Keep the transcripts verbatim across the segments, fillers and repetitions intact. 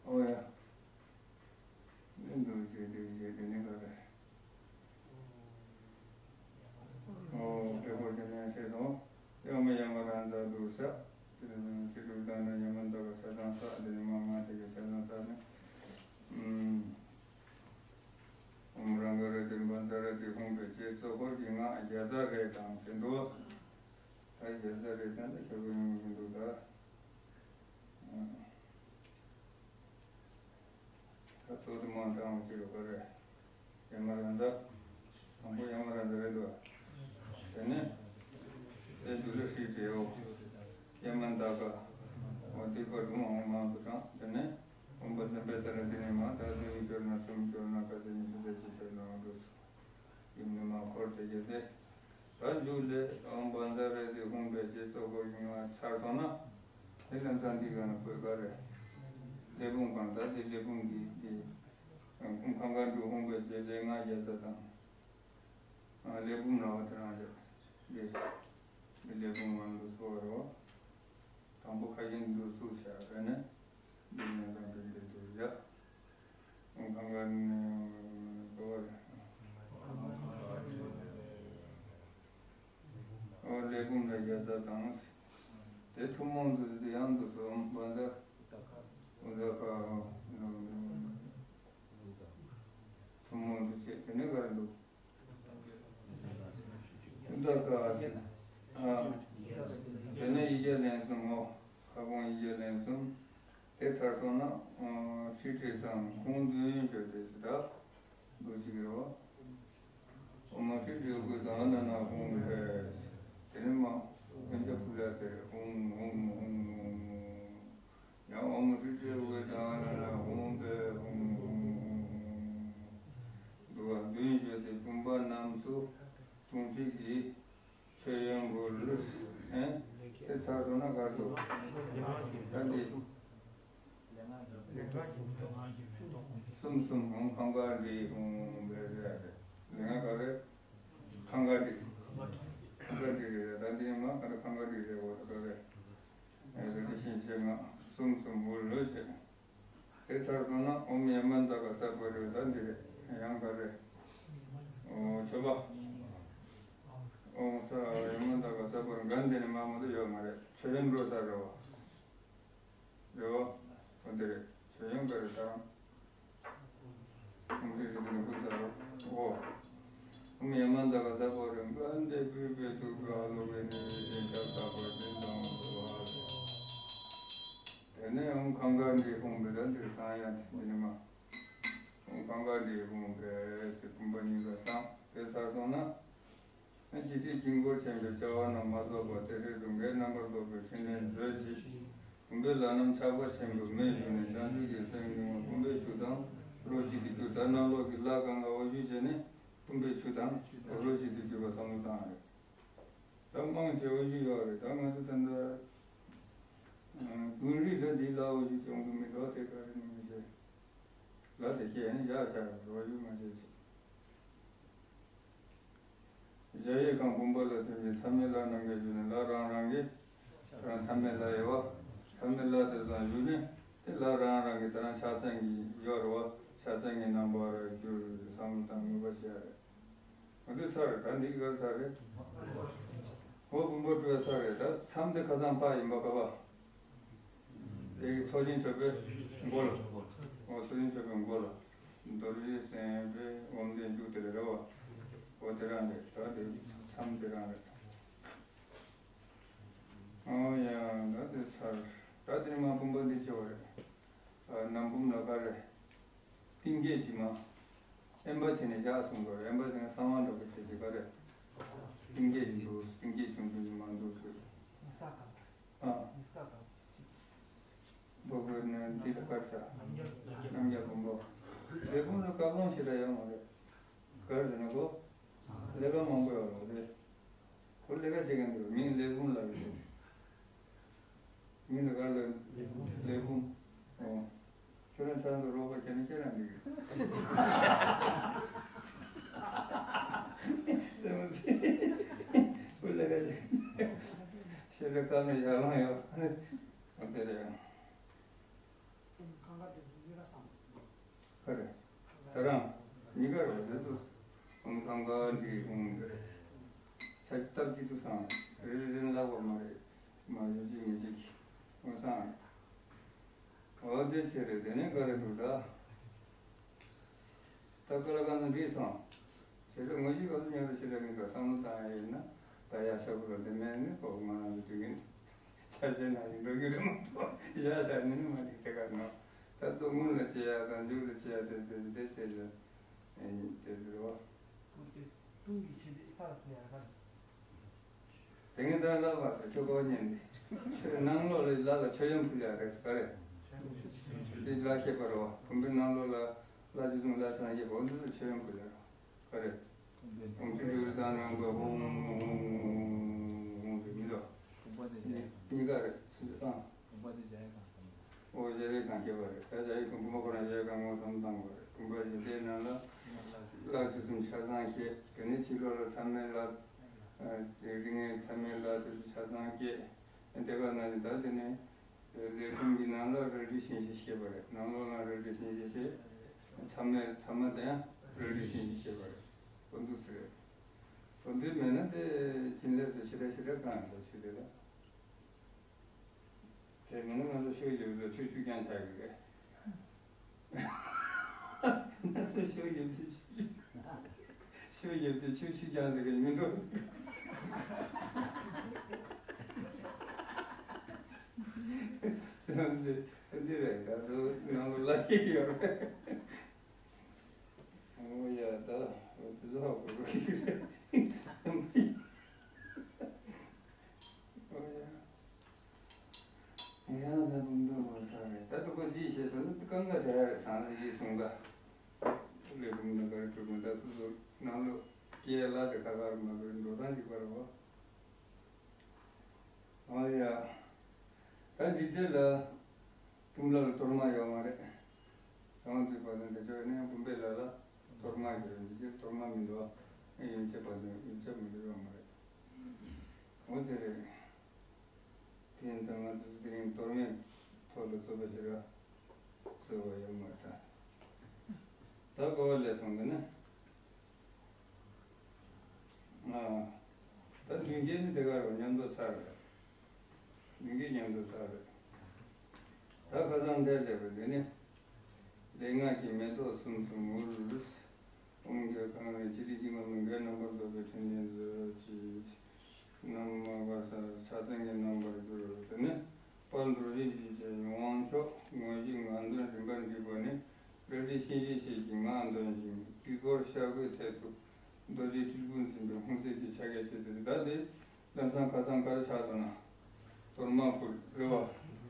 ཨོ་ཡ། འདི་འདུག་ཅེས་འདུག་ཅེས་དེ་ནི་ག་རེ། ཨོ་དེ་སྐོར་དེ་ནས་བཤད་དོ། ཡང་མི་ཡང་མ་རང་ཚ་འདུག་ས། དེ་ནི་ཁྱེད་ཀྱི་དང་ནི་ཉི་མ་འདའ་ག་ས་དང་ས་དེ་ནི་མ་ང་དེ་གི་ས་དང་ས་ནི། ཨོམ་རང་ག་རེ་དེ་འབའ་ཛ་རེ་དེ་ཧུང་བེ་ཅེ་གཙོ་འཁོར་གྱི་སྔགས་བརྒྱ་རྩ་རེ་དང་ཟེར་འདུག་ད་བརྒྱ་རྩ་རེ་དང་ད་ཁྱོད་ཀྱི་ཡོང་གི་འདུག་ད། ད་ལྟོ་དེ་མང་དྲགས་ཅིག་ལ་ག་རེ། ཡ་མ་ར་མཛའ། དང་པོ་ཡ་མ་ར་མཛའ་རེད་འདུག་དེ་ནས། དེ་འདུག་ལ་ཧྲིལ་བྲིའོ། ཡ་མ་འདའ་ག་འོ་དེ་བར་དུ་མང་མང་དུ་དྲངས། དེ་ནས། ཨོམ་བཛྲ་བཛྲ་ཏཱ་ར་དེ་ནས་མ་ད་བདུན་སྐྱོར་ན་གསུམ་སྐྱོར་ན་ག་ཚོད་ཉི་ཤུ་རྩ་གཅིག་སྐྱོར་ན་འོ་འདུག་སོ། ཡུམ་ནི་མ་འཁོར་དེ་རྒྱུ་དེ། ད་མཇུག་ལས་ཨོམ་བཛྲ་རེ་དེ་ཧུང་བེ་ཅེ་གཙོ་འཁོར་གྱི་སྔགས་ཚར་སོང་ན། དེ་ལམ་སང་འདི་ག་ན་བཀོད་ག་རེ། ཀླད་འབུམ་གང་ད་དེ་ཀླད་འབུམ་གྱི་དེ། ཁུངས་ཁང་ག་འབྲུ་ཧུང་བེ་ཅེ་ལས་ལྔ་བརྒྱ་རྩ་དང་། ཀླད་འབུམ་ལ་བ་དེ་རང་རེད། དེ། དེ་ཀླད་འབུམ་ང་འདུག་སོ་རོ། དང་པོ་ཁ་ཞེང་འདུག་སུ་བྱ་རེ་ནས། འདི་ནས་དང་དེ་འདི་དུ་བཞག་ཁང་ཁ་ནས་གོ་བ་རེད། ཨོ་ཀླད་འབུམ་ལ་བརྒྱ་རྩ་དང་། དེ་ཐུན་མོང་དུ་དེ་ཡང་དུ་སོང་བ་འདི། འོ་འདི་ཁ་ཐུན་མོང་དུ་བྱེད་དེ་ནས་གར་འདུག་ཀུན་ཏ་ཀ་ཨ། དེ་ནས་ཡིག་བརྒྱ་ལན་གསུམ་ངོ་། ཁ་སྐོང་ཡིག་བརྒྱ་ལན་གསུམ། དེ་ཚར་སོང་ན། ཁྲི་ཁྲི་དང་ཁུངས་བདུན་བརྗོད་དེ་ཟེར་ད། འདུག་ཅིག་རེད་བ། ཨོ་མ་ཁྲི་ཁྲི་ཀུན་ཏ་ཨ་ན་ན་ཧུང་ཕེ། དེ་ནས་མ། ཀུན་ཏ་ཕུ་ལ་ཕེ་ཧུང་ཧུང་ཧུང་ཧུང་། ཡང་ཨོ་མ་ཧྲི་ཁྲི་ཝེ་ཏ་ན་ན་ཧུང་ཕེ་ཧུང་ཧུང་ཧུང་ཧུང་། འདུག་བ་བདུན་བརྗོད་དེ་བུམ་པ་རྣམས་སུ་དུང་ཁྲི་གི་མཆོད་ཡོན་འབུལ། ཨེ། དེ་ཚར་སོང་ན་གར་འདུག་ད་འདི། གསུམ་གསུམ་ཧུང་ཁང་ག་འདི་ཧུང་ཕེ་རེད། ལས་ང་ག་རེ། ཁང་ག་འདི། ཁང་ག་འདི་རེད། ད་འདི་མ་ག་རེ་ཁང་ག་འདི་རེད་འོ་ད་ག་རེ། རེ་རེ་བཞིན་བྱེད་ང་གསུམ་གསུམ་འབུལ་ལོས་བྱེད། དེ་ཚར་སོང་ན་ཨོཾ་ཡ་མ་ཛ་ག་ས་པ་རི་ད་འདི་རེད། ཡང་ག་རེ། ཨོ་མཆོད་པ། ཨོཾ་ས་ཡ་མ་ཛ་ག་ས་པ་རི་ག་འདི་ནི་མ་མ་དུ་ཡོད་མ་རེད། མཆོད་ཡོན་འགྲོ་ས་རེད་བ། རེད་བ། ཨོ་འདི་རེད། མཆོད་ཡོན་ག་རེ་དང་། ཨོཾ་ཡ་མ་ཛ་ག་ས་པ་རི་ག་འདི་བོད་པའི་ཐུགས་ཀྱི་ཨ་ལོ་བའི་ནི་ཞིང་ཁྱབ་བདག་པོ་སྦྱིན་དང་འདུ་བ། དེ་ནས་ཨོཾ་ཁང་ག་འདི་ཧུང་ཕེ་ད་འདིར་སང་ཡ་འདི་ནི་མ། ཨོཾ་ཁང་ག་འདི་ཧུང་ཕེ་ཟེར་བུམ་པ་གཉིས་ཀ་སང་དེ་ཚར་སོང་ན། ཇི་སྲིད་དཀྱིལ་འཁོར་ཆེན་པོའི་བྱ་བ་རྣམས་མ་རྫོགས་པ་དེ་སྲིད་དུ་བགེགས་རྣམ་པར་རྫོགས་པའི་ཕྲིན་ལས་མཛོད་ཅིག་བུམ་པའི་ལྷ་རྣམས་ཆགས་པ་ཆེན་པོས་མེ་བཞུས་ནས་བྱང་ཆུབ་ཀྱི་སེམས་མྱོང་བ་བུམ་པའི་ཆུ་དང་རོ་གཅིག་ཏུ་གྱུར། ད་ནང་ལོགས་ཀྱི་ལྷ་གང་ག་འོ་བཞུ་བྱས་ནས་བུམ་པའི་ཆུ་དང་རོ་གཅིག་ཏུ་གྱུར་པ་བསམ་བློ་བཏང་རེད། ད་མང་ཆེ་འོ་བཞུ་ཡོད་རེད། ད་ང་ཚོ་ད་ལྟ་དགུན་རིགས་ད་འདི་ལྷ་འོ་བཞུ་བྱུང་གི་མི་འདུག་དེ་ག་རེ་ནི་མི་ཤེས། ལ་དེ་ཤེས་ནི་ཡག་ཤག་རོ་བཞུ་མ་བྱེད་ཅིག་བཞག་ཡས་ཁང་བུམ་པ་ལ་ཐིམ་པས་མཚམས་མེད་ལྷ་རྣམས་ཀྱིས་བཞུགས་ནས་ལྷ་རང་རང་གིས་ད་རང་མཚམས་མེད་ལྷ་ཡོད་བ། མཚམས་མེད་ལྷ་དེ་ཚོ་བཞུགས་ནས་དེ་ལྷ་རང་རང་གིས་ད་རང་ཕྱག་མཚན་གྱི་ཡོད་རེད་བ། ཕྱག་མཚན་གྱི་རྣམ་པར་གྱུར་བསམ་བློ་དང་མོས་པ་བྱས་རེད། ང་ཚོའི་ས་རེད། ད་འདི་ག་ས་རེད། འོ་བུམ་པ་སྤྲོ་བའི་ས་རེད། ད་མཚམས་དེ་ཁ་སང་ཕ་ཡིན་པ་ག་བ། དེ་གི་ཚོགས་ཆེན་མཆོད་པའི་མགོ་ལ། འོ་ཚོགས་ཆེན་མཆོད་པའི་མགོ་ལ། རྡོ་རྗེ་སེམས་དཔའི་འོམ་དེ་འཇུག་དེ་རེད་བ། འོ་དེ་རང་རེད། ད་དེ་མཚམས་དེ་རང་རེད། ཨོ་ཡ་ད་དེ་ཚར། ད་དེ་ནི་མ་བུམ་པ་འདི་ཆེ་བ་རེད། ཨ་ནམ་བུམ་ལ་ག་རེ། ཏིང་སྐྱེས་ཀྱི་མ། དབེན་པ་བྱས་ནས་བཞག་གསུངས་འདུག་དབེན་པ་བྱས་ནས་གསང་བ་འགྲོ་གི་བྱེད་ཀྱི་ག་རེ། ཏིང་སྐྱེས་ཀྱི་འདུག་ཏིང་སྐྱེས་ཆུང་ཆུང་གི་མ་འདུག་ཟེར། ཨ། འབོ་དགོས་ནས་འདི་ལ་དཀར་ཆ། རྣམ་རྒྱལ་བུམ་པ། ལས་བུམ་ལ་བཀའ་དགོངས་ཞེ་དྲག་ཡོད་མ་རེད། ག་རེ་ཟེར་ན་ཁོ། ལས་ཀ་མང་པོ་ཡོད་རེད། ཁོ་ལས་ཀ་བྱེད་མཁན་འདུག་མིང་ལས་བུམ་ལབ་ཡོད། མིང་ལ་ག་ལ། ལས་བུམ། ཨོ། ཁྱོད་རང་ཚང་དུ་རོགས་པ་བྱས་ན་ཁྱེད་རང་འགྲིག་གི། སེམས་ཚེ། ཁོ་ལས་ཀ་བྱེད། ཤེས་རབ་བཀའ་མའི་ཡར་ལངས་ཡོད། ཨོ་དེ་རེད། རང་གཉིས་ཀ་རེད་ཟེར་དུས། ཨང་། གང་ག་འདི་ཨང་། ཆ་སྟབས་གཅིག་ཏུ་སང་རེ་རེ་རེ་ལབ་པ་མ་རེད། མ་ཡོད་ཅིག་མི་ཅིག་ཨང་སང་། འོ་དེ་ཆེ་རེད། དེ་ནས་ག་རེ་འདུག་ད། ད་ཀ་ལ་ཀ་ན་འདི་སོང་། ཆེ་རེད། ངོ་ཡིག་ག་ཚོད་ཉར་རེ་ཆེ་རེད། མི་འདུག་བསམ་བློ་བཏང་ཡ་ཡིན་ན། ད་ཡ་ཤ་བོ་ལ་འདི་མེད་ནི་ཁོ་ང་རང་ཚོ་དུས་ཡུན་ཆ་ཆེ་ན་ཡིན་འགྲོ་རྒྱུ་རེད་མ་གཏོགས། ཡ་ཤ་ནི་ནི་མ་རེད། དེ་ག་ནོ། ད་ལྟ་སྔོན་ལ་བྱེད་ཡ་དང་མཇུག་ལ་བྱེད་ཡ་དེ་དེ་དེ་དེ་ལ་དེ་རེད་བ། ཀུན་ཏུ་ཀུན་གྱི་ཆོས་འདི་ལྷར་ཐུག་ཡ་ཁ། དེ་ངས་ད་ལབ་པ་ཟེར། ཆོས་འཁོར་བརྙན་འདི། ཆོས་ནང་ལོགས་ལ་ལ་ལ་མཆོད་ཡོན་ཕུལ་ཡ་རེད། ག་རེ། འདི་ལ་ཤེས་པ་རེད་བ། བུམ་པའི་ནང་ལོགས་ལ་ལ་རྗེ་བཙུན་ལ་སངས་རྒྱས་པོ་འདི་ཚོ་མཆོད་ཡོན་ཕུལ་ཡ་རེད། ག་རེ། ཨོཾ་ཤུ་ཌི་ཝི་ཏ་ནང་དུ་ཧཱུྃ། ཧཱུྃ་ཟེར་མི་འདུག་གཉིས་ཀ་རེད། ཆོས་འདི་སང་། ཨོ་རྒྱ་རིགས་གང་ཁྱེར་བ་རེད། ད་རྒྱ་ཡིག་དང་བུམ་པ་ཁོ་རང་རྒྱ་ཡིག་གང་ངོ་བསམ་བཏང་བ་རེད། བུམ་པ་ཡི་དེའི་ནང་ལ་ལ་དུས་གསུམ་ཆ་ཚང་བཤད། དེ་ནས་ཕྱི་ལོགས་ལ་མཚམས་མེད་ལ། དེ་རིང་ངའི་མཚམས་མེད་ལ་དུས་གསུམ་ཆ་ཚང་བཤད། དེ་ག་ན་ནི་ད་དེ་ནས་ལས་བུམ་གྱི་ནང་ལ་རལ་གྲི་བཞིན་བཤད་པ་རེད། ནང་ལོགས་ལ་རལ་གྲི་བཞིན་བཤད། མཚམས་མེད་མཚམས་མ་དེ་ཡང་རལ་གྲི་བཞིན་བཤད་པ་རེད། འོ་འདུག་ཟེར། འོ་འདི་མེད་ན་དེ་བྱིན་རླབས་དེ་ཞེ་དྲག་ཞེ་དྲག་གང་ཡང་ཆོས་དེ་ལ། དེ་མིན་ན་ང་ཚོ་ཤོད་རྒྱུ་ལ་ཆུ་ཆུ་རྐྱང་ཆགས་ཀྱི་རེད། ང་ཚོ་ཤོད་རྒྱུ་ཆུ་ཆུ་ཆུ། ཤོད་རྒྱུ་དེ་ཆུ་ཆུ་རྐྱང་ཟེར་གྱི་མི་འདུག་འདི་རེད། ད་དུང་ནང་ལོགས་ལ་སྐྱེས་ཡོད་རེད། ཨོ་ཡ། ད་འོ་དེ་ཚོ་ཧ་གོ་གི་རེད། ཨོ་ཡ། ཡང་ད་དུང་འདོན་དགོས་ས་རེད། ད་དུ་གོ་ཅི་བྱེད་སོང་ན་རྐང་ག་དེ་ར་རེད། ཚང་ལ་ཡིད་གསུང་ག་ལས་རུང་ན་ག་རེ་གྲུབ་ན། ད་སོ་སོ་ནང་ལོགས་སྐྱེས་ལ་དེ་ཁ་ཁ་རུ་མ་གི་འགྲོ་སྟངས་ཅིག་པ་རེད་བ། ཨོ་ཡ། ད་འཇིག་རྟེན་ལ་བུམ་ལ་ལ་གཏོར་མ་ཡོད་མ་རེད། ཚང་མ་དུས་བར་དུ་འདི་ཚོ་ནས་བུམ་པའི་ལ་ལ་གཏོར་མ་ཡོད་རེད། འཇིག་རྟེན་གཏོར་མ་མི་འདུག་ཨ། ཡོན་ཆབ་བར་དུ་ཡོན་ཆབ་མི་འདུག་ཡོད་མ་རེད། འོ་དེ་རེད། དེ་ཡིན་ཙང་ང་ཚོ་དེ་རིང་གཏོར་མའི་ཐོག་ལ་རྩོད་པ་བྱེད་ར་རྩོད་པ་ཡོད་མ་རེད། ད་གོ་བ་ལས་སོང་དུས་ནི། ཨ། ད་མདུན་བསྐྱེད་ནི་དེ་ག་རུ་མཉམ་དུ་ཚར་རེད། མདུན་བསྐྱེད་མཉམ་དུ་ཚར་རེད། ད་ཁ་སང་འདིར་སླེབས་པ་འདི་ནི། ལུས་ངག་གི་མེ་ཏོག་གསུམ་གསུམ་འུར། ཨོཾ་གྱི་གང་བའི་ཅི་རིགས་ཀྱི་མ་མི་འགལ་རྣམ་པར་རྫོགས་པའི་ཕྲིན་ལས་མཛོད་ཅིག་རྣམ་པར་ས་ཆ་ཚང་གི་རྣམ་པར་གྱུར། དེ་ནི་དཔལ་འབྲུ་རིགས་བཞི་ཅན་དབང་མཆོག་དངོས་གཞི་ངག་འདོན་རིམ་པར་འགྲིག་པ་ནི། རལ་གྲི་གཤིན་རྗེའི་གཤེད་ཀྱིས་ངག་འདོན་ཅིང་། དཀྱིལ་འཁོར་ཤར་སྒོའི་ཐད་དུ་རྡོ་རྗེའི་དྲིལ་བུ་འཛིན་པའི་ཧཱུྃ་ཟེར་གྱི་ཕྱག་རྒྱ་བྱེད་ཟེར། ད་དེ་ལམ་སང་ཁ་སང་ག་རེ་ཆགས་སོང་ན། གཏོར་མ་ཕུལ་རེད་བ།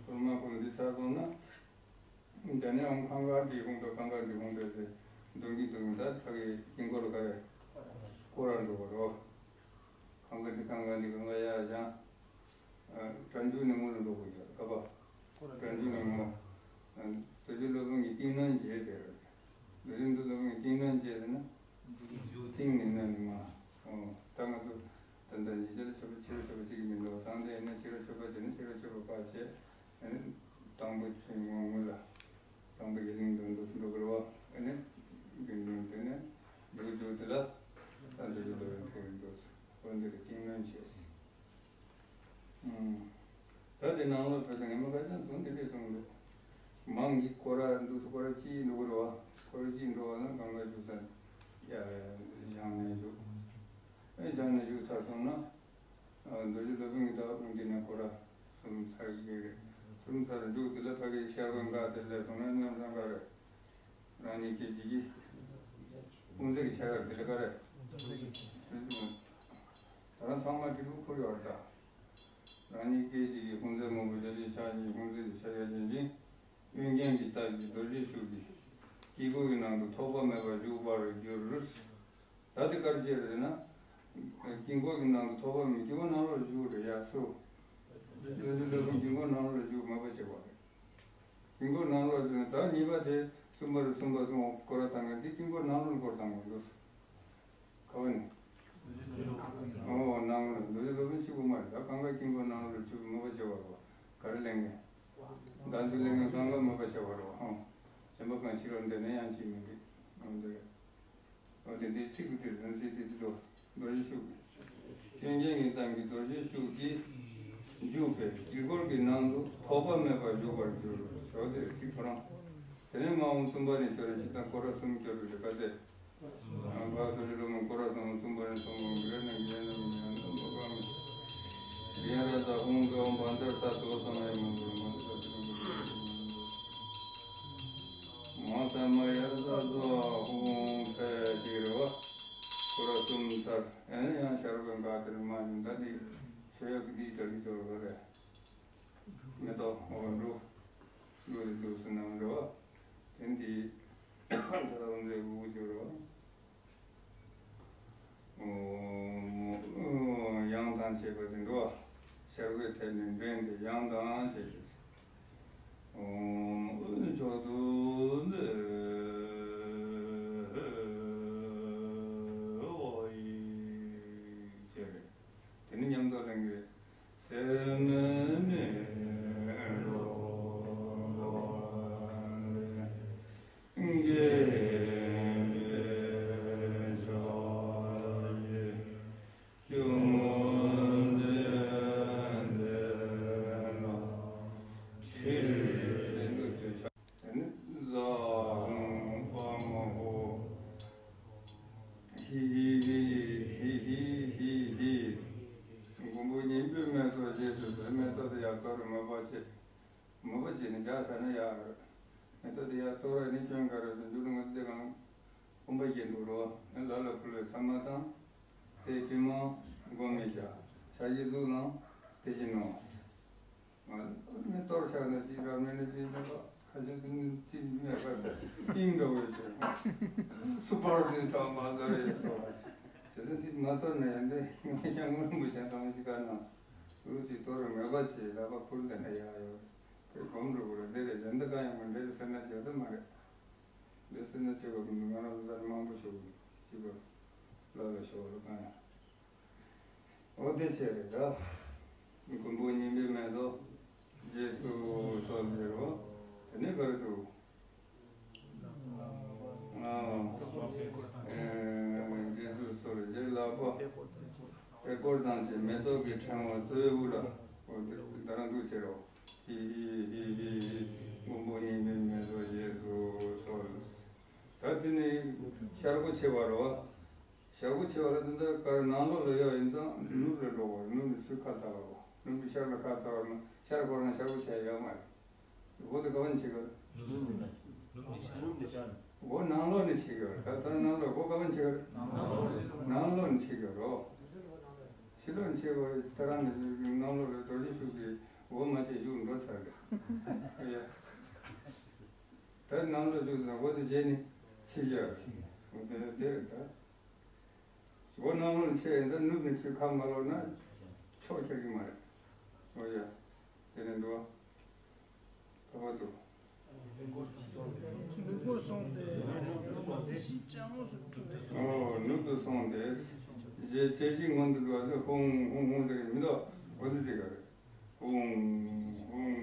གཏོར་མ་ཕུལ་འདི་ཆགས་སོང་ན། དེ་ནས་ཨང་གང་ག་འདི་ཧཱུྃ་དང་གང་ག་འདི་ཧཱུྃ་དང་ཟེར་འདོན་གྱི་འདོན་གྱི། ད་ཕ་གི་དཀྱིལ་འཁོར་ལ་ག་རེ་བསྐོར་ར་འགྲོ་བ་རེད་བ། གང་ག་འདི་གང་ག་འདི་གང་ག་ཡ་ཡང་། སྒྲ་འཇུག་ནས་སྔོན་ལ་འགྲོ་དགོས་ཀྱི་རེད། ག་པ། སྒྲ་འཇུག་ནས་སྔོན། རྡོ་རྗེ་སློབ་དཔོན་གྱི་ཏིང་འདོན་བྱེད་ཟེར། རྡོ་རྗེ་སློབ་དཔོན་གྱི་ཏིང་འདོན་བྱེད་ཟེར་ན། ཏིང་ནི་ན་ནི་མ། ཨོ། ད་ང་ཚོ་ད་ལྟ་ཉིད་ཅེས་ལ་མཆོད་པ་ཕྱི་རོལ་མཆོད་པ་ཅིག་གི་མི་འདུག་བ། སང་དེ་ཡིན་ན་ཕྱི་རོལ་མཆོད་པ་བྱས་ན་ཕྱི་རོལ་མཆོད་པ་ཕར་བྱས། ཨ་ནི་དང་པོ་ཆོས་སྔོན་སྔོན་ལ། དང་པོ་ཡི་གླིང་དུ་འདུག་འགྲོ་དགོས་རེད་བ། ཨ་ནི་དགེ་འདུན་དེ་ནས་འདུག་འཇུག་དེ་ལ་ད་འདུག་འཇུག་ལ་ཡང་ཐུག་འདུག་འོ་འདི་ལ་ཏིང་འདོན་བྱས། ཨུམ། ད་དེ་ནང་ལོགས་ཕེབས་ཏེ་ངས་མ་ཁ་ཅང་དུ་འདི་འདྲས་གཏོང་འདུག་མང་གི་སྐོར་ར་འདུག་སྐོར་ར་གཅིག་འགྲོ་གི་རེད་བ། སྐོར་ར་གཅིག་འགྲོ་བ་ན་གང་ག་འཇུག་ས་ཡ་བཞེངས་ནས་འཇུག་ཨེ་བཞེངས་ནས་འཇུག་ཚར་སོང་ན། རྡོ་རྗེ་སློབ་དཔོན་གྱི་ཟླ་བ་ཀུན་འདི་ནས་སྐོར་ར་གསུམ་ཚར་གི་རེད། གསུམ་ཚར་འཇུག་དེ་ལ་ཕ་གི་ཤར་བའི་འགག་དེ་ལས་སོང་ན་རྣམ་གྲངས་ག་རེ། རང་ཉིད་སྐད་ཅིག་གིས་དབུ་མཛད་ཀྱི་ཕྱག་ག་དེ་ལ་ག་རེ། ད་རང་ཚང་མ་དྲིལ་བུ་ཁུར་ཡོད་ད། རང་ཉིད་སྐད་ཅིག་གིས་དབུ་མཛད་སྔོན་པོ་རྡོ་རྗེ་ཕྱག་གཉིས་དབུ་མཛད་ཀྱི་ཕྱག་རྒྱ་ཅན་ཅིང་། གཡོན་བརྐྱང་གི་སྟབས་ཀྱིས་རྡོ་རྗེ་ཤུགས་ཀྱིས་དཀྱིལ་འཁོར་གྱི་ནང་དུ་ཐོགས་པ་མེད་པར་བཞུགས་པར་འགྱུར། ད་དེ་ག་རེ་བྱས་རེད་ན། དཀྱིལ་འཁོར་གྱི་ནང་དུ་ཐོགས་པ་མེད། དཀྱིལ་འཁོར་ནང་ལོགས་བཞུགས་རེད་ཡ་སུ། རྡོ་རྗེ་སློབ་དཔོན་དཀྱིལ་འཁོར་ནང་ལོགས་བཞུགས་མེད་པ་བྱས་པ་རེད། དཀྱིལ་འཁོར་ནང་ལོགས་བཞུགས། ད་གཉིས་པ་དེ་གསུམ་པ་རེད། གསུམ་པ་གསུམ་སྐོར་ར་བཏང་གི་འདི་དཀྱིལ་འཁོར་ནང་ལོགས་སྐོར་བཏང་དགོས་འདུག་ག་བ་ནས། ཨོ་ནང་ལོགས་རྡོ་རྗེ་སློབ་དཔོན་གཅིག་པུ་མ་རེད། ད་གང་ག་དཀྱིལ་འཁོར་ནང་ལོགས་བཞུགས་མེད་པ་བྱས་པ་རེད་བ། ག་རེ་ལེན་མཁན། བདག་འཛིན་ལེན་མཁན་གང་ག་མེད་པ་བྱས་པ་རེད་བ། ཧང་། གཞན་པ་གང་ཕྱི་རོལ་འདི་ནས་ཡང་ཅིག་མི་འགྲིག་འོ་དེ་འདི་ཚིག་གི་དེ་རང་ཚིག་དེ་དེ་ཚོ་རྡོ་རྗེ་ཤུགས་ཀྱིས། སྐྱོན་ཅན་གྱི་སེམས་ཀྱི་རྡོ་རྗེ་ཤུགས་ཀྱིས་འཇུག་པའི་དཀྱིལ་འཁོར་གྱི་ནང་དུ་ཐོགས་པ་མེད་པར་འཇུག་པར་འགྱུར། ཞོག་དེ་ཚིག་ཁོ་རང་། དེ་ནས་མ་འོངས་གསུམ་པ་ནས་ཁྱོད་རང་ཅི་ལྟར་སྐོར་ར་གསུམ་སྐྱོར་བའི་རེ་ཁ་སྟེ། འཕགས་པའི་སློབ་མ་སྐོར་ར་གསུམ་གསུམ་པ་ནས་གསུམ་པ་འགྲོ་ན་ཉན་ན་ཉན་ན་མ་གང་མི། ཡ་ར་ད་ཧུང་གི་འོང་བ་འདིར་ད་དོ་སང་ཡ་མ་འགྲོ་མ་འདིར་ད་དོ་མ་ས་མ་ཡ་ས་སོ་ཧུང་ཕེ་ཅིག་རེ་བ། སྐོར་ར་གསུམ་ཚར། ཨེ་ཡང་ཤར་བའི་འགག་དེར་མ་ཡིན་ད་འདི་ཆོས་ཡོད་ཀྱི་འདི་ལྟར་འདི་ལྟར་རེད། མེ་ཏོག་འོ་འགྲོ། འགྲོ་རེ་འདུག་སེ་ནང་འགྲོ་བ། དེ་འདི་ད་ལྟ་འོ་འདྲའི་དགུ་དགུ་སྦྱོར་བ། ཨོ་ཡང་དང་བཅས་པ་དེ་འགྲོ་བ། ཤར་བའི་ཐད་ནས་འདྲེན་ཏེ་ཡང་དང་བཅས་པ། ཨོ་མཆོག་ཏུ་འདི་འོ་ཡི་ཅེས་རེད། དེ་ནི་མཉམ་དུ་ལེན་གྱི། སེམས་ནི་རོ་དགེ་བའི་ཕྱོགས་ཀྱི་བཅོམ་ལྡན་འདས་ལ་ཕྱིར། དེ་ནི་ཟ་འོང་པ་མ་ཧོ། ཧི་ཧི་ཧི་ཧི་ཧི་ཧི། མགོན་པོ་སྙིང་པོའི་མེ་ཏོག་རྗེས་སུ་མེ་ཏོག་དེ་ཡར་གཏོར་རེ་མོས་པ་བྱེད། མོས་པ་བྱེད་ནས་བཞག་ཚར་ན་ཡག་རེད། མེ་ཏོག་དེ་ཡར་གཏོར་བ་ནི་སྐྱོན་ག་རེ་ཟེར་འདུག་ན་ང་ཚོ་དེ་གང་སྐོམ་པ་སྐྱེ་འདུག་རོ། ལ་ལ་ཕུལ་བའི་ཚབ་མ་དང་། དེ་དྲི་མ་སྒོམ་མི་བྱ། ཕྱག་གི་གཟུགས་ལའང་དེ་བཞིན་ནོ། ང་ནི་གཏོར་ཆགས་ན་ཅི་ར་མེད་ན་ཅི་མེད་པ་ཁ་ཤས་ཀྱིས་ནི་ཅི་མེད་པ་ཏིང་འདྲ་བོ་ཞིག་སུ་པར་ཏི་ཏྲ་མ་ཟ་རེ་སོ། དེ་ཚོ་འདི་མ་གཏོར་ན་ཡང་འདི་ང་ཡང་སྔོན་པོ་ཞིག་དང་ཅི་ག་ན་རུ་ཅིག་གཏོར་རེ་མེད་པ་ཅིག་ལག་པ་ཕུལ་འདི་ན་ཡག་ཡོད། དེ་སྒོམ་འགྲོ་དགོས་རེད། འདི་རེད་གཞན་དག་གང་ཡང་མ་འདྲེ་ཟེར་ན་བྱེད་ཐུབ་མ་རེད། འདི་ཟེར་ན་བྱེད་དགོས་མི་འདུག་ང་རང་ཚོ་ད་མང་པོ་ཞུ་གི་འདུག་ཅི་དགོས་ལ་ལ་ཞོག་ལ་གང་ཡང་། འོ་དེ་བྱས་རེད་ད། མགོན་པོ་སྙིང་པོའི་མེ་ཏོག་རྗེས་སུ་གསོལ་ཟེར་རོ། དེ་ནས་ག་རེ་འདུག་ཨ། ཨེ། རྗེས་སུ་གསོལ། རྗེས་ལག་པ་པད་སྐོར་དང་བཅས་མེ་ཏོག་གི་ཕྲེང་བ་གཙོ་བོའི་དབུ་ལ། འོ་དེ་ད་རང་འདུག་བྱེད་རོ། ཧི་ཧི་ཧི་ཧི་ཧི། མགོན་པོ་སྙིང་པོའི་མེ་ཏོག་རྗེས་སུ་གསོལ། ད་དེ་ནས་ཤར་སྒོ་ཕྱེ་བ་རོ། ཤར་སྒོ་ཕྱེ་བ་ལ་དེ་འདྲ་གར་ནང་ལོགས་ལ་ཡོད་ཡིན་ཙང་ནུབ་ལ་འགྲོ་བར། ནུབ་ནས་ཚུར་ཁ་ལྟ་བར། ནུབ་ནས་ཤར་ལ་ཁ་ལྟ་བར་ན་ཤར་སྒོ་ནང་ཤར་སྒོ་ཕྱེ་ཡོད་མ་རེད། སྒོ་དེ་ག་བ་ནས་ཕྱེ་གི་རེད། སྒོ་ནང་ལོགས་ནས་ཕྱེ་གི་རེད། ད་ལྟ་ནང་ལོགས་སྒོ་ག་བ་ནས་ཕྱེ་གི་རེད། ནང་ལོགས་ནས་ཕྱེ་གི་རེད། ཕྱི་ལོགས་ནས་ཕྱེ་གི་རེད། ད་རང་ནས་ནང་ལོགས་ལ་རྡོ་རྗེ་ཤུགས་ཀྱིས་སྒོ་མ་ཕྱེ་བཞུགས་འགྲོ་ཚར་གི་རེད། ད་ནང་ལོགས་བཞུགས་ཙང་སྒོ་དེ་བརྗེས་ནས་ཕྱེ་གི་རེད། འོ་དེ་དེ་རེད་ད། སྒོ་ནང་ལོགས་ནས་ཕྱེ་ཡིན་ཙང་ནུབ་ནས་ཕྱེ་ཁ་མ་ལོག་ན་ཕྱོགས་ཁྱེར་གྱི་མ་རེད། འོ་ཡ། དེ་ནས་འདུག་བ། ད་བར་དུ། ནུབ་སྒོ་སོང་སྟེ། ཨོ་ནུབ་ཏུ་སོང་སྟེ། རྗེས་བྱེད་བཞི་སྔོན་དུ་འགྲོ་བ་ཟེར་ཧུང་ཧུང་ཧུང་ཟེར་གྱི་མི་འདུག་འོ་དེ་ཟེར་གྱི་རེད། ཧུང་ཧུང་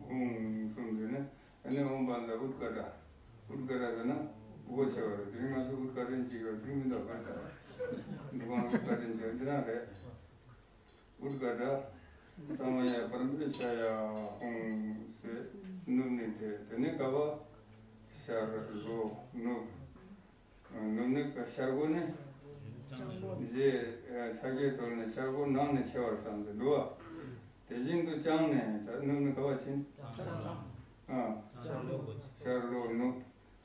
ཧུང་གསུམ་ཟེར་ནས། ཨ་ནི་ཨོཾ་བཛྲ་ཨུཏ་ཀ་ཏྲ། ཨུཏ་ཀ་ཏྲ་ཟེར་ན་སྒོ་ཕྱེ་བ་རེད། དེ་རིང་ང་ཚོ་ཨུཏ་ཀ་ཏྲ་ཅིག་ཡོད་ཅིག་མི་འདུག་ག་འདུ་ཁང་ཨུཏ་ཀ་ཏྲ་ཅིག་འདི་རང་རེད། ཨུཏ་ཀ་ཏྲ། ས་མ་ཡ་པྲ་མ་ཤ་ཡ་ཧཱུྃ་ཟེར་ནུབ་ནས་དེ་དེ་ནས་ག་བ། ཤར་ལྷོ་ནུབ། ནུབ་ནི་ཤར་སྒོ་ནས། རྗེས་ཕྱག་རྒྱའི་ཐོག་ནས་ཤར་སྒོ་ནང་ནས་ཕྱེ་བར་བསམ་སྟེ་འདུག་བ། དེ་བཞིན་དུ་བརྐྱང་ནས་ནུབ་ནི་ག་བ་ཕྱིན། ཨ། ཤར་ལྷོ་ནུབ།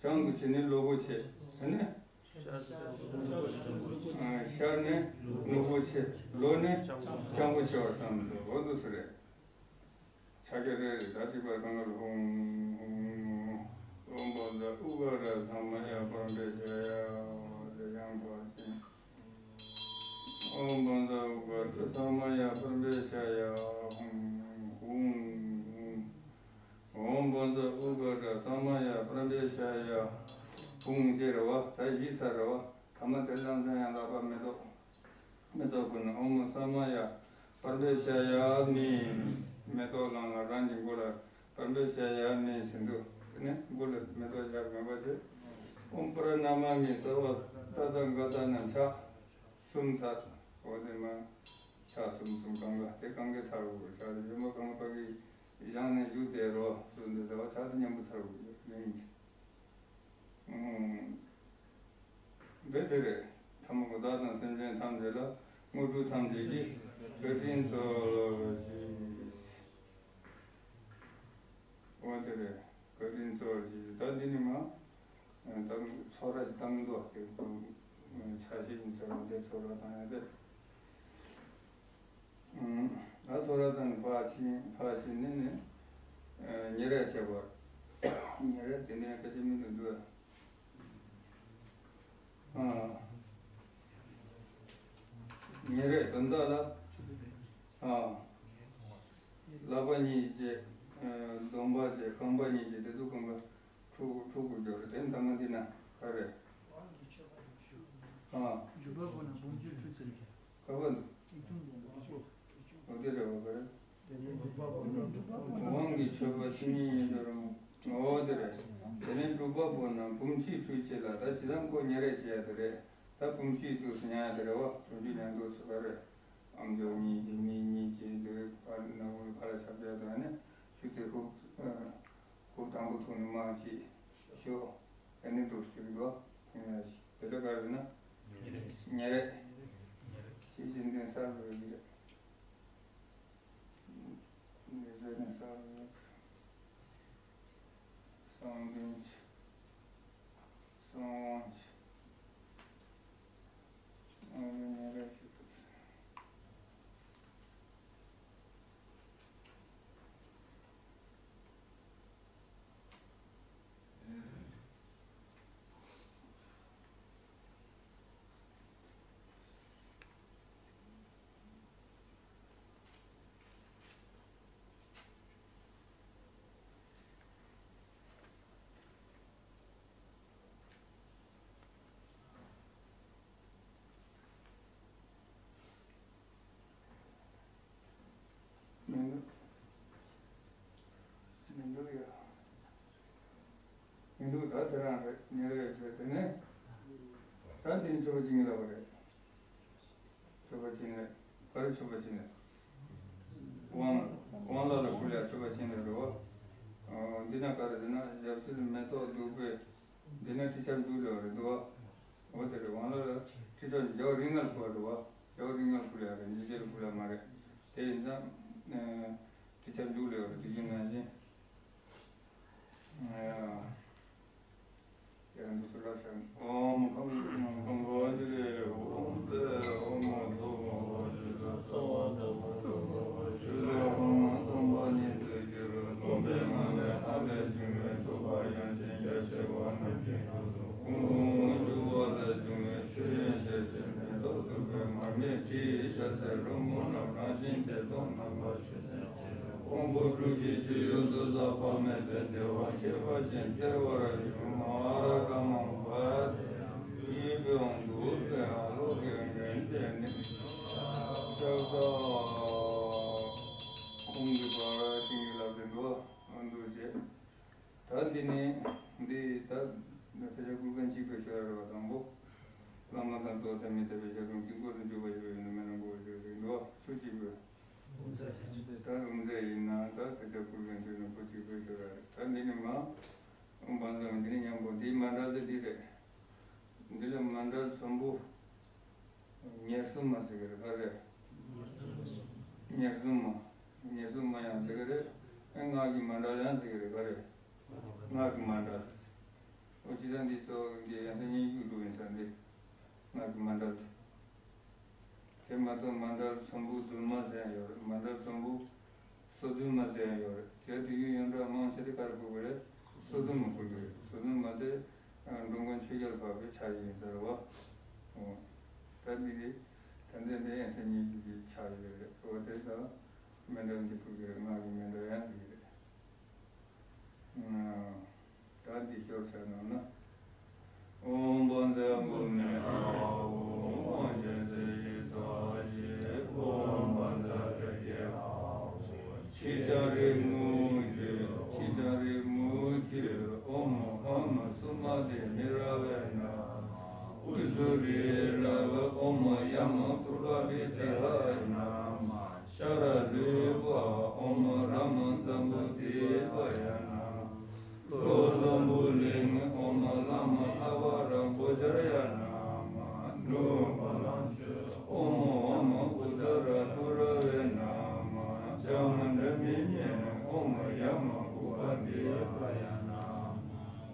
བརྐྱང་དུ་བྱས་ནས་ལྷོ་སྒོ་ཕྱེ། དེ་ནས། ཤར་ནས་ནུབ་སྒོ་ཕྱེ། ལྷོ་ནས་བརྐྱང་སྒོ་ཕྱེ་བར་བསམ་སྟེ་འོ་འདུག་སེ་རེད། ཕྱག་རྒྱ་རེ་རེ་ད་གཅིག་པ་གང་ག་ལ་ཧཱུྃ་ཧཱུྃ་ཧཱུྃ། ཨོཾ་བཛྲ་ཨུ་ག་ར་ས་མ་ཡ་པྲ་མ་ཤ་ཡ་ཟེར་ཡང་བར་ཅན། ཨོཾ་བཛྲ་ཨུ་ག་ར་ས་མ་ཡ་པྲ་མ་ཤ་ཡ་ཧཱུྃ་ཧཱུྃ་ཧཱུྃ། ཨོཾ་བཛྲ་ཨུ་ག་ར་ས་མ་ཡ་པྲ་མ་ཤ་ཡ་ཧཱུྃ་ཅེས་རེད་བ། ད་བཞི་ཚར་རེད་བ། ཐ་མ་དེ་ལ་ཡང་ལག་པ་མེ་ཏོག་མེ་ཏོག་ཕུལ་ནས་ཨོཾ་ས་མ་ཡ་པྲ་མ་ཤ་ཡ་མི། མེ་ཏོག་བླངས་ལ་རང་གི་མགོ་ལ་པྲ་མ་ཤ་ཡ་མི་བྱིན་འདུག་དེ་ནས་མགོ་ལ་མེ་ཏོག་བཞག་མེད་པ་བྱས། ཨོཾ་པ་ར་ཎ་མ་མི་སརྦ་ཏ་ཐཱ་ག་ཏཱ་ན་ཕྱག་གསུམ་ཚར། འོ་དེ་མ་ཕྱག་གསུམ་གསུམ་གང་ག་དེ་གང་ག་ཚར་དགོས། ཕྱག་དེ་ཡོད་མ་གང་ག་པ་གི་བཞག་ནས་བཞུགས་དེ་རོ་གསུམ་དེ་ལ་ཕྱག་དེ་མཉམ་པོ་ཚར་དགོས་ཡིན། འདི་དེ་རེད། ཐ་མ་གོ་བདག་དང་སེམས་ཅན་ཐམས་ཅད་ལ་དངོས་གྲུབ་ཐམས་ཅད་ཀྱི་བཀའ་དྲིན་སྩོལ་ཅིག་འོ་དེ་རེད། བཀའ་དྲིན་སྩོལ་ཅིག་ད་འདི་ནི་མ་ད་ཚོགས་ར་ཅིག་བཏང་འདུག་དེ་ཚོ་ཆ་ཤས་ཡིན་ཟེར་བ་འདི་ཚོགས་ར་བཏང་ཡ་དེ། ད་ཚོགས་ར་བཏང་ནས་ཕར་ཕྱིན་ཕར་ཕྱིན་ནས་ནི་ཉེ་རེག་བྱས་པ། ཉེ་རེག་དེ་ནས་སྐད་ཆ་མི་འདུག་འདུག་ཨ། ཉེ་རེག་དོན་དག་ལ། ཨ། ལག་པ་གཉིས་བྱས། གདོང་པ་བྱས། རྐང་པ་གཉིས་བྱས། དེ་ཚོ་རྐང་པ་འཁྲུ་འཁྲུ་དགོས་ཀྱི་རེད། དེ་ཐ་མ་འདི་ན་ག་རེ། ཨ། འཇུག་པ་པོ་ན་བུམ་ཆུ་འཁྲུ་ཚུལ་གྱི། ག་པ་འདུག་ཨི་ཁུང་འདོན་པ་ཞོག་འོ་དེ་རེད་བ་ག་རེ། དབང་གི་མཆོད་པ་བཅུ་གཉིས་ཡོད་རུང་། འོ་དེ་རེད། དེ་ནས་འབྲུག་པ་པོ་རྣམས་བུམ་ཆུའི་ཁྲུས་བྱེད་ལ། ད་ཇི་ལྟར་ཁོ་ཉེ་རེག་བྱེད་ཡ་དེ་རེད། ད་བུམ་ཆུའི་དུས་སུ་ཉལ་ཡ་དེ་རེད་བ། བུམ་ཆུ་ཉལ་དུས་སུ་ག་རེ། ཨམ་ཅོག་གཉིས་ཀྱི་མིག་གཉིས་ཀྱི་འདི་ཕར་ནག་པོའི་ཕར་ལ་ཆགས་བྱས་དང་ནི་ཆུ་དེ་ཧུབ་ཧུབ་དང་པོ་ཐུག་ནས་མར་ཅིག་ཞོག་ཨ་ནི་འདུག་ཅིག་འདུག་དེ་ལ་ག་རེ་ན་ཉེ་རེག་ཉེ་རེག་ཅིག་ཅིག་འདི་གསར་བའི་གི་རེད། ངེས་ཟེར་ནས་ས་རུ་གསང་འདུན་གྱི་གསང་དབང་གི་དངོས་གནས་ཉེ་རེག་ཞུ་ཐུབ་ཟེར། མི་འདུག་མི་འདུག་ཡ། མི་འདུག་ད་དེ་རང་རེད། ཉེ་རེག་བྱས་དེ་ནས་ད་འདི་མཆོད་པ་བྱིན་གྱིས་བརླབས་པ་རེད། མཆོད་པ་བྱིན་ལེ། ག་རེ་མཆོད་པ་བྱིན་ལེ། དབང་དབང་བླ་ལ་ཕུལ་ཡ་མཆོད་པ་བྱིན་ལེ་རེད་བ། འདི་ན་ག་རེ་འདི་ན་ཡབ་སྲས་མེ་ཏོག་བདུག་སྤོས། འདི་ན་ཁྲི་ཆབ་འཇུག་ལེ་བ་རེད་འདུག་བ། འོ་དེ་རེད། དབང་བླ་ལ་ཁྲི་ཆབ་རྒྱལ་བ་རིགས་ལྔ་ལ་ཕུལ་བ་རེད་བ། རྒྱལ་བ་རིགས་ལྔ་ལ་ཕུལ་ཡ་རེད། ཉིན་བྱེད་ལ་ཕུལ་ཡ་མ་རེད། དེ་ཡིན་ཙང་ཁྲི་ཆབ་འཇུག་ལེ་བ་རེད། དེ་ཡིན་ནང་བཞིན། ཡང་འདུག་སེ་ལབ་བཞག་ཨོཾ་ཁམ་ཁམ་བ་ཞིག་ཨོཾ་ཏེ་ཨོཾ་མ་ཐོ་བ་ཞིག་ཚ་བ་ཐ་བ་ཐ་བ་ཞིག་ཨོཾ་སྟོང་པ་ཉིད་དུ་གྱུར། རྩོམ་པའི་ངང་ལས་ལྷ་ལས་བྱུང་བའི་ཐུབ་པ་ཡངས་ཤིང་རྒྱ་ཆེ་བ་རྣམས་ཀྱི་ཁོང་དུ་ཁོང་འཇུག་པ་ལས་བྱུང་བའི་ཆོས་དབྱིངས་ཞལ་ཟས་མེ་ཏོག་བདུག་སྤོས་མར་མེ་དྲི་ཡི་ཞལ་ཟས་རོལ་མོ་རྣམས་རང་བཞིན་བདེ་སྟོང་རྣམ་པར་ཆོས་ཀྱི་ཕུང་པོ་དྲུག་གི་སྤྱི་ཡུལ་དུ་ཟག་པ་མེད་པའི་བདེ་བ་ཁྱད་པར་ཅན་སྟེར་བར་ཞུ། མ་ཧཱ་ར་ཀ་མ་བ་དེ་ཡང་ཡིད་དབང་འདུག་སྟེ་ཨ་ལོ་གི་ཡོན་ཏན་ནི་ལྕགས་སྒྲོག་ཁོང་གི་བར་ཅིང་གི་ལབ་དེ་འདུག་འདུག་ཅེས། ད་འདི་ནི་འདི་ད་ཕལ་ཆེར་ཀུན་མཁྱེན་གཅིག་པའི་ཤོ་ར་རེད་བ། དང་པོ་བླ་མ་དང་ཐུགས་བརྩེ་མི་ཐེག་པའི་ཞལ་གསུང་དཀྱིལ་འཁོར་དུ་འཇུག་པ་ཞུ་བའི་ནི་མེ་ནང་བུ་ཞུ་རིགས་འདུག་ཆུ་གཅིག་པའི། ད་རུང་ཚེ་ཡིན་ན་ད་ཕལ་ཆེར་ཀུན་མཁྱེན་ཚུལ་ནི་བུ་གཅིག་པའི་ཤོ་ར་རེད། ད་འདི་ནི་མ་འོང་བ་ཙམ་འདི་ནི་མཉམ་པོ་འདིའི་མཎྜལ་དེ་འདི་རེད། འདི་ལ་མཎྜལ་ཚོམ་བུ། ཉེར་གསུམ་མ་ཟེར་གི་རེད་ག་རེ། ཉེར་གསུམ་མ། ཉེར་གསུམ་མ་ཡང་ཟེར་གི་རེད། ཨེ་སྔགས་ཀྱི་མཎྜལ་ཡང་ཟེར་གི་རེད་ག་རེ། སྔགས་ཀྱི་མཎྜལ། འོ་ཅི་ད་འདི་ཚོ་འདི་ཡང་ས་སྙན་བརྒྱུད་འདུག་ཡིན་ས་འདི། སྔགས་ཀྱི་མཎྜལ་དེ། དེ་མ་གཏོགས་མཎྜལ་ཚོམ་བུ་བདུན་མ་ཟེར་ཡང་ཡོད་རེད། མཎྜལ་ཚོམ་བུ། སོ་བདུན་མ་ཟེར་ཡང་ཡོད་རེད། དེ་དུས་ཡུན་ཡོངས་གྲགས་མང་ཆེ་དེ་ག་རེ་ཕུལ་གི་རེད། སོ་བདུན་མ་ཕུལ་གི་རེད། སོ་བདུན་མ་དེ་འགྲོ་མགོན་ཆོས་རྒྱལ་འཕགས་པའི་ཕྱག་བཞེས་ཡིན་ཟེར་བ། འོ། ད་འདི་རེད། ད་འདི་འདི་ཡང་སེམས་ཉིད་ཀྱི་ཕྱག་བཞེས་རེད། འོ་དེ་ད་མཎྜལ་འདི་ཕུལ་གི་རེད། སྔགས་ཀྱི་མཎྜལ་ཡང་ཕུལ་གི་རེད། ད་འདི་ཤོར་ཚར་ནོ་ན། ཨོཾ་བཛྲ་གུ་ཎེ་ཨཱཿཧཱུྃ། ཨོཾ་སྦྱིན་སྲེག་ཡི་ས་ཞེས། ཨོཾ་བཛྲ་རེ་ཁེ་ཨཱཿཧཱུྃ། ཕྱི་ལྕགས་རི་མུ་ཁྱུད། ཕྱི་ལྕགས་རི་མུ་ཁྱུད། ཨོཾ་ཨཱཿཧཱུྃ། སུ་མ་ཏི་མི་ར་བ་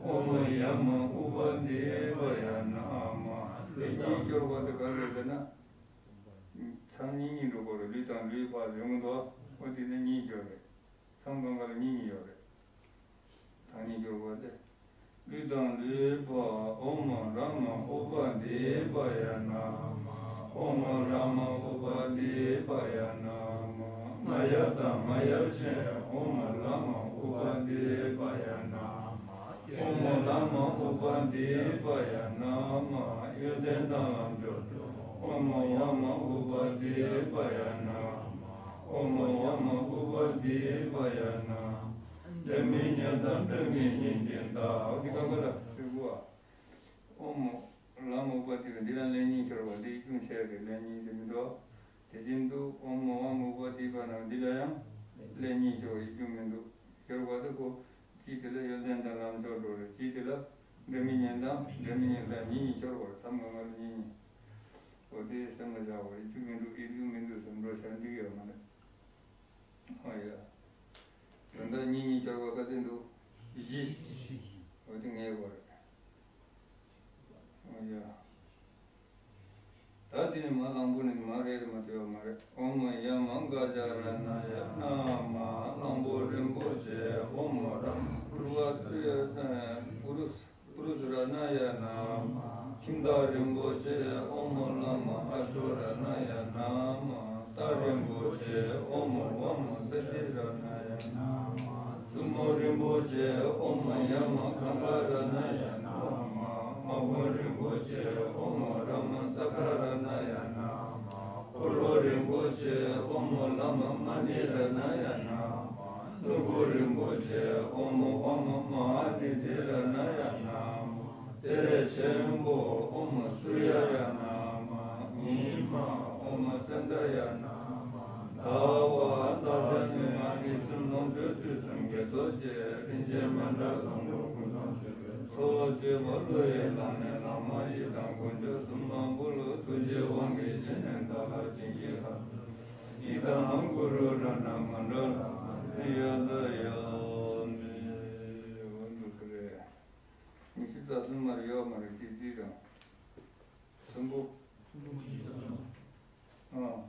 ཨོཾ་ཡ་མ་ཨུ་པ་དི་པ་ཡ་ན་མ། ལུས་གཉིས་སྐྱོར་བ་དེ་ག་རེ་ཟེར་ན། མཚམས་གཉིས་གཉིས་འགྲོ་དགོས་རེད། ལུས་དང་ལུས་བར་ཡོང་གི་འདུག་འོ་དེ་ནི་གཉིས་སྐྱོར་རེད། མཚམས་གང་ག་ལ་གཉིས་གཉིས་ཡོད་རེད། ཐང་གཉིས་སྐྱོར་བ་དེ། ལུས་དང་ལུས་བར། ཨོཾ་ར་མ་ཨུ་པ་དི་པ་ཡ་ན་མ། ཨོཾ་ར་མ་ཨུ་པ་དི་པ་ཡ་ན་མ། མ་ཡབ་དང་མ་ཡབ་ཆེན། ཨོཾ་ར་མ་ཨུ་པ་དི་པ་ཡ་ན་མ། ཨོཾ་ར་མ་ཨུ་པ་དི་པ་ཡ་ན་མ། ཡོན་ཏན་དང་ལམ་མཆོག་ཏུ། ཨོཾ་ཡ་མ་ཨུ་པ་དི་པ་ཡ་ན་མ། ཨོཾ་ཡ་མ་ཨུ་པ་དི་པ་ཡ་ན། འབྲལ་མེད་གཉེན་དང་འབྲལ་མེད་གཉེན་གྱི་བདག་འདི་ག་པ་ལ་ཞུ་དགོས། ཨོཾ་ལ་མ་ཨུ་པ་དི་པ། འདི་ལ་ལན་གཉིས་ཤོར་བ་འདི་ཡིག་ཆུང་ཆེ་རེད། ལན་གཉིས་དེ་མི་འདུག་དེ་བཞིན་དུ་ཨོཾ་ཨ་མ་ཨུ་པ་དི་པ་ན་འདི་ལ་ཡང་ལན་གཉིས་ཤོར་བ་ཡིག་ཆུང་མི་འདུག་ཤོར་བ་དེ་ཁོ་གཅིག་དེ་ལ་ཡོན་ཏན་དང་ལམ་མཆོག་འགྲོ་རེད། གཅིག་དེ་ལ་འབྲལ་མེད་གཉེན་དང་འབྲལ་མེད་གཉེན་ལ་གཉིས་གཉིས་ཤོར་བ་རེད། མཚམས་གང་ག་ལ་གཉིས་གཉིས། འོ་དེ་སེམས་ལ་བཞག་པ་རེད། ཡིག་ཆུང་མི་འདུག་ཡིག་ཆུང་མི་འདུག་ཟེར་འགྲོ་བྱ་འགྲིག་ཡོད་མ་རེད། ཨོ་ཡ། དོན་དག་གཉིས་གཉིས་སྦྱར་བ་ག་ཚད་འདུག་བཞི། འོ་དེ་ངེས་པར། ཨོ་ཡ། ད་དེ་ནི་མ་གླང་པོ་ནི་མ་རེད་མ་དེ་བ་མ་རེད། ཨོཾ་ཡ་མ་ག་ཛ་ར་ན་ཡ་ན་མ། གླང་པོ་རིན་པོ་ཆེ། ཨོཾ་ར་མ་པུ་རུ་པུ་རུ་སུ་ར་ན་ཡ་ན་མ། ཁྱིམ་བདག་རིན་པོ་ཆེ། ཨོཾ་བླ་མ་ཨ་ཤོ་ར་ན་ཡ་ན་མ། རྟ་རིན་པོ་ཆེ། ཨོཾ་བ་མ་ས་ཏི་ར་ན་ཡ་ན་མ། བཙུན་མོ་རིན་པོ་ཆེ། ཨོཾ་ཡ་མ་ག་ག་ར་ན་ཡ་ན་མ། མ་བུ་རིན་པོ་ཆེ། ཨོཾ་ར་མ་ས་ཀ་ར་ན་ཡ་ན་མ། འཁོར་ལོ་རིན་པོ་ཆེ། ཨོཾ་བླ་མ་མ་ཎི་ར་ན་ཡ་ན་མ། ནོར་བུ་རིན་པོ་ཆེ། ཨོཾ་བ་མ་མ་ཧཱ་ཏི་ཏི་ར་ན་ཡ་ན་མ། གཏེར་ཆེན་པོ། ཨོཾ་སུརྱ་ཡ་ན་མ། ཉི་མ། ཨོཾ་ཙནྡྲ་ཡ་ན་མ། ཟླ་བ། ཟླ་བ་ནི་ང་ནི་གསུམ། ལོངས་སྤྱོད་དུས་གསུམ་དགེ་ཚོགས་ཀྱི། རིན་ཆེན་མཎྜལ་བཟང་པོ་ཀུན་བཟང་སྤྱོད་པའི་ཚོགས་བཅས་པ། བློ་ཡི་ལམ་ནས་བླ་མ་ཡི་དམ་དཀོན་མཆོག་གསུམ་ལ་འབུལ་ལོ། ཐུགས་རྗེའི་དབང་གིས་བྱིན་ནས་བདག་ལ་བྱིན་གྱིས་བརླབ་ཏུ། ཡི་དམ་གུ་རུ་རཏྣ་མཎྜལ་ཡ་ད་ཡ་མེ། འོ་འདུག་སེ་རེད། ཉི་ཤུ་རྩ་གསུམ་མ་རེད། ཡོད་མ་རེད། ཅིག་རྩིས་དང་། གསུམ་པོ། ཨ།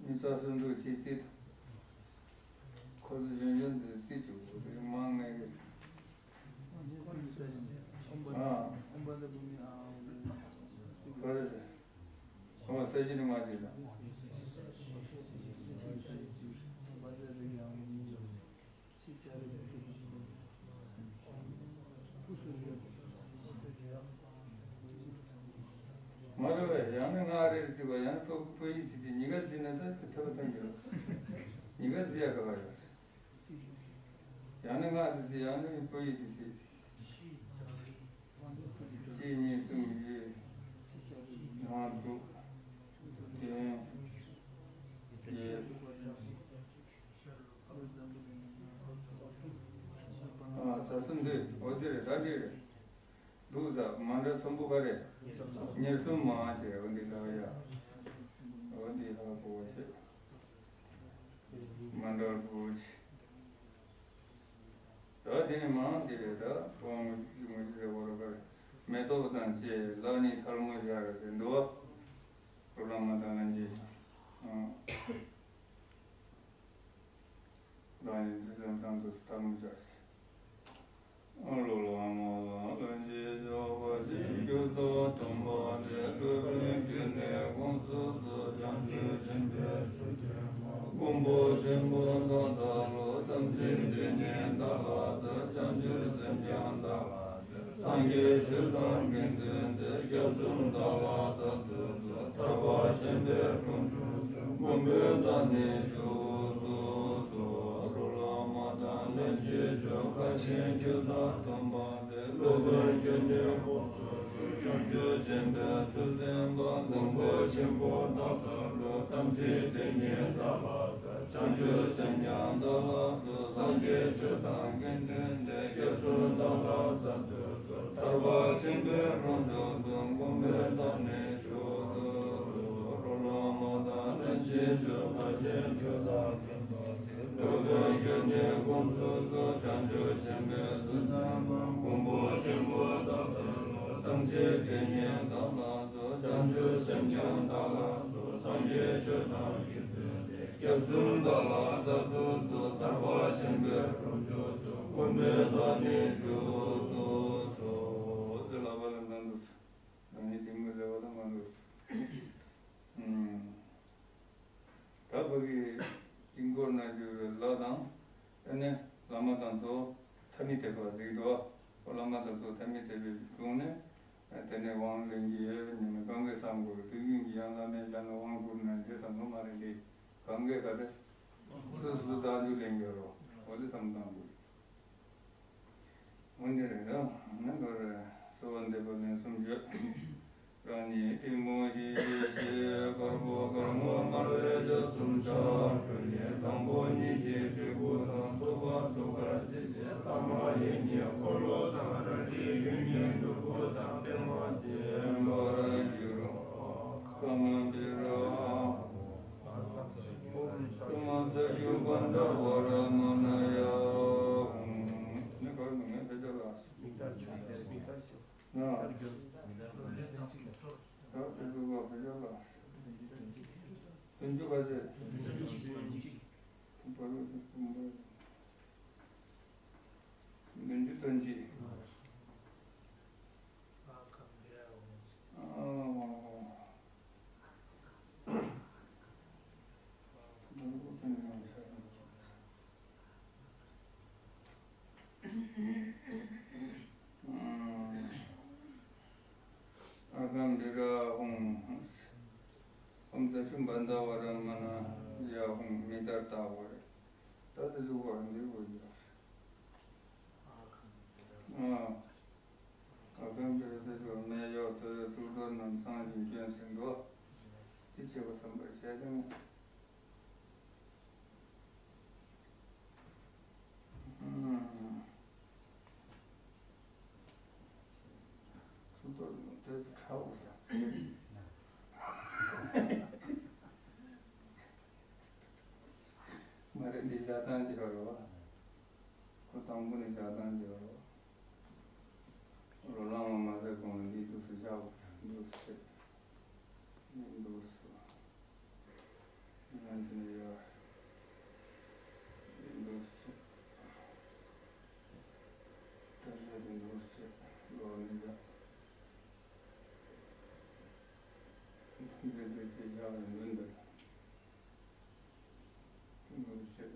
ཉི་ཤུ་རྩ་གསུམ་འདུག་ཅིག་རྩིས་དང་། ཁོ་ཚོ་གཞོན་གཞོན་དེ་རྩིས་བྱེད་དགོས་རེད། མང་ངེས་རེད། ཨ། ཁོ་རེད། ཨོ་ས་གཞི་ནི་མ་བྱེད་དང་། མ་རེད་པས། ཡང་ན་ང་རེ་རེ་བརྩིས་པ། ཡང་ན་ཕོ་ཕོ་ཡིག་བརྩིས་ཏེ་གཉིས་ཀ་བརྩིས་ན་ད་དེ་ཐོབ་ཐང་ཡོད། གཉིས་ཀ་བརྩི་ཡ་ག་པར་ཡོད། ཡང་ན་ང་བརྩིས་ཏེ་ཡང་ན་ཕོ་ཡིག་བརྩིས་ཏེ། གཅིག་གཉིས་གསུམ་བཞི། ལྔ་དྲུག་བདུན་བརྒྱད། ཨ། ད་གསུམ་འདི་འོ་འདི་རེད། ད་འདི་རེད། འདུག་ས་མ་འདྲ་ཚོམ་བུ་ག་རེ། ཉེར་གསུམ་མ་བྱས། འོ་འདི་ལ་ཡ། འོ་འདི་ལ་གོ་བ་བྱེད། མ་འདྲ་བུ་བྱེད། ད་དེ་ནི་མ་འདི་རེད། ད་དབང་མོ་ཅི་རེད་བོ་ར་ག་རེ། མེ་ཏོག་དང་བཅས་ལག་གཉིས་ཐལ་མོ་སྦྱར་ཏེ་འདུག་པ། རོ་ལངས་མ་དང་ལན་གཅིག་ཨང་། ལག་གཉིས་ཐལ་མོ་སྦྱར་ཏེ། ཨ་རོ་ལངས་མ་དང་ལན་གཅིག་བྱ་བ་ཅིག་གྱུར་ཏོ་ཐོན་པ་དེ། སློབ་དཔོན་ཁྱོད་ནི་དགོངས་སུ་གསོལ། བྱང་ཆུབ་སེམས་དཔའི་ཚུལ་ཁྲིམས་མ། མགོན་པོ་ཆེན་པོ་བདག་ལྟ་ལོ། དམ་ཚིག་དེ་ཉིད་བདག་ལ་སྩོལ། བྱང་ཆུབ་སེམས་ཀྱང་བདག་ལ། སངས་རྒྱས་ཆོས་དང་དགེ་འདུན་ཏེ། སྐྱབས་གསུམ་བདག་ལ་མཛད་དུ་གསོལ། ཐར་པ་ཆེན་པོའི་གྲོང་ཁྱེར་དུ། མགོན་པོས་བདག་ནི་བཞུགས་སུ་གསོལ། རོ་ལངས་མ་དང་ལན་གཅིག་བྱ་བ་ཅིག་གྱུར་ཏོ་ཐོན་པ་དེ། སློབ་དཔོན་ཁྱོད་ནི་དགོངས་སུ་གསོལ། བྱང་ཆུབ་སེམས་དཔའི་ཚུལ་ཁྲིམས་མ། མགོན་པོ་ཆེན་པོ་བདག་ལྟ་ལོ། དམ་ཚིག་དེ་ཉིད་བདག་ལ། བྱང་ཆུབ་སེམས་ཀྱང་བདག་ལ་སྩོལ། སངས་རྒྱས་ཆོས་དང་དགེ་འདུན་ཏེ། སྐྱབས་གསུམ་བདག་ལ་མཛད་དུ་གསོལ། ཐར་པ་ཆེན་པོའི་གྲོང་ཁྱེར་དུ། མགོན་པོས་བདག་ནི་བཞུགས་སུ་གསོལ། རོ་ལངས་མ་དང་ལན་གཅིག་བྱ་བ་ཅིག་གྱུར་ཏོ་ཐོན་པ་དེ། འགྲོ་དོན་རྒྱུ་ནི་དགོངས་སུ་གསོལ། བྱང་ཆུབ་ཆེན་པོའི་གཙུག་ན་མཁའ། མགོན་པོ་ཆེན་པོ་བདག་སར་རོལ། དམ་ཚིག་དེ་ཉིད་བདག་ལ་སྩོལ། བྱང་ཆུབ་སེམས་ཀྱང་བདག་ལ་སྩོལ། སངས་རྒྱས་ཆོས་དང་དགེ་འདུན་སྡེ། སྐྱབས་གསུམ་བདག་ལ་བསྩལ་དུ་གསོལ། ཐར་པ་ཆེན་པོའི་གྲོགས་མཆོག་ཏུ། མགོན་པོས་བདག་ནི་བཞུགས་སུ་གསོལ། དེ་ལ་བ་ལ་འདང་དུ། ནང་ནས་དེ་མི་ཟེར་བ་དང་མ་འདུག་ད་ཕ་གི་དཀྱིལ་འཁོར་ན་གྱུར་པའི་ལྷ་དང་། དེ་ནས་བླ་མ་དང་ཚོ་ཐ་མི་དད་པ་ཟེར་གྱི་འདུག་བ། བླ་མ་དང་ཚོ་ཐ་མི་དད་པའི་དྲུང་ནས། དེ་ནས་དབང་ལེན་གྱི་ཡོད་ཉི་མ་གང་གས་བསམ་དགོས་རེད། དུས་རྒྱུན་གྱི་ཡང་བླ་མའི་ཞལ་ནས་དབང་བསྐུར་ན་འདྲེ་དང་ནོར་མ་རེད་དེ། གང་གས་ག་རེ། སོ་སོ་བདག་འཇུག་ལེན་གྱི་ཡོད་རོ། འོ་དེ་བསམ་བཏང་དགོས། འོན་ཏེ་རེ་རེ་ནི་འགྲོ་རེ། གསོལ་བ་འདེབས་པ་ལན་གསུམ་བརྗོད། རང་ཉིད་ཨི་མོ་ཞེས་བྱ་ཞིང་། དཀར་པོ་དཀར་སྔོ་དམར་བའི་ཆ་གསུམ་ཆར་འཕྲོས་ནས། དང་པོ་ཉིད་ཀྱི་སྤྲུལ་སྐུ་དང་། ཐོད་པ་ཐུགས་ཀར་བརྩེ་བྱེད་ལྷ་མ་ཡིན་གྱི་འཁོར་ལོ་དང་། རལ་གྲི་ཡོན་ཏན་འབྲུ་དྲུག་དང་། པདྨ་འཛིན་པར་འགྱུར་བ། ཁམ་བི་ར་ཧ་ཧུམ། ཨོཾ་ས་ཀྱུ་པན་དྷ་བ་ར་མ་ན་ཡ་ཧུམ། ནི་གར་མི་ངན་དེ་ལ། མིག་དར་ཆུ་དེ་མིག་དར་ཆུ། ན། ད་དེ་ཚོ་བ་བེ་ལ། བདུན་ཅུ་ག་ཚད། བདུན་ཅུ་དོན་གཅིག། ཨ། ཨ་ཁམ་བི་ར་ཧུམ། ཨོཾ་ས་ཀྱུ་པན་དྷ་བ་ར་མ་ན་ཡ་ཧུམ། མིག་དར་བཏགས་པ་རེད། ད་དེ་ཚོ་བར་འདི་དགོས་ཀྱི་རེད། ཨ། ཨ་ཁམ་བི་ར་ཟེར་དུས་སྨད་གཡོགས་ཐོད་གཡོགས་གཙུག་ཏོར་རྣམས་ཚངས་ཀྱིས་བསྐྱོན་ཟེར་འགྲོ། དེ་བྱེད་པ་བསམ་པར་བྱས་ཏེ། ཨུམ། གཙུག་ཏོར་རྣམས་ཐོད་དུ་ཁྲ་བོ་ཟེར། མ་རེད། འདི་བཞག་སྟངས་ཅིག་ཡོད་རེད་བ། ཁོ་དང་པོ་ནས་བཞག་སྟངས་ཅིག་ཡོད་རེད་བ། རོ་ལངས་པ་མ་ཟད་གོང་ལ་འདི་འདུག་སེ་བཞག་དགོས། འདུག་སེ། འདི་འདུག་སེ། ང་འདི་ནས་ཡར། འདི་འདུག་སེ། ད་ལྟ་འདི་འདུག་སེ། ལོག་ནས་བཞག་འདི་འདུག་སེ་བཞག་ནས་འདི་འདུག་འདུག་སེ།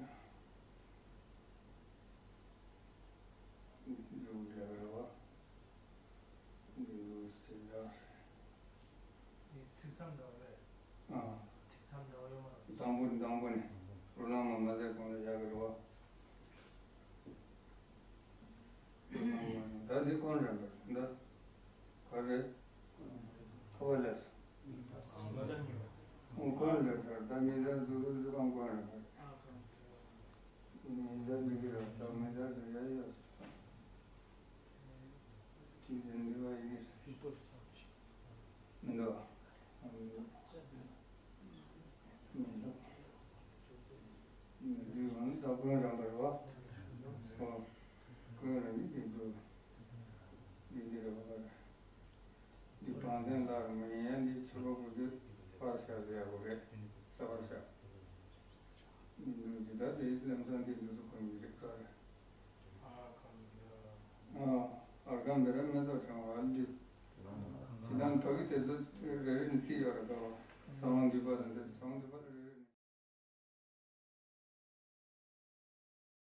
འདི་འདུག་སེ་ཡར། འདི་ཚིག་མཚམས་འདྲ་བ་རེད། ཨ། ཚིག་མཚམས་འདྲ་བ་ཡོད་མ་རེད། དང་པོ་དང་པོ་ནས་རོ་ལངས་པ་མ་ཟད་གོང་ལ་བཞག་གི་རེད་བ། ད་འདི་དཀོན་རེད་པ། འདི་ག་རེད། ཁ་བ་ལས། ཨོ་དཀོན་རེད་པ། ད་མི་ཟད་གཟུགས་རུས་གཟི་བང་དཀོན་རེད་པ། མི་ཟད་འདི་གི་རེད། ད་མི་ཟད་འདི་ཡ་ཡོད། ཅི་ཟེར་འདི་བ་ཡི་གེ་མི་འདུག་མི་འདུག་མི་འདུག་ཨ་ནི་ད་ཀུན་རང་ག་རེད་བ། ཨོ། ཀུན་རང་གི་འདི་འདུག་འདི་འདི་རེད་བ། འདི་དྲང་བདེན་ལ་མི་ཡན་འདི་ཆོས་པ་བུ་དུ་པར་ཤ་ཟེར་ཡག་པོ་རེད། ས་པར་ཤ། འདི་འདུག་འདི་ད་དེ་ལམ་སང་འདི་འདུག་སུ་ཁོ་ཡི་རིགས་ག་རེད། ཨ་ཁམ་བི་ར། ཨ། ཨརྒྷ་བི་ར་མེ་ཏོག་ཆང་བ་འདི། ཁྱེད་རང་ཕ་གི་དེ་ཚོ་རེ་རེ་ནས་ཚིག་ཡོད་རེད་དོ། གསང་བ་འདུས་པ་དང་འདི་གསང་བ་འདུས་པ།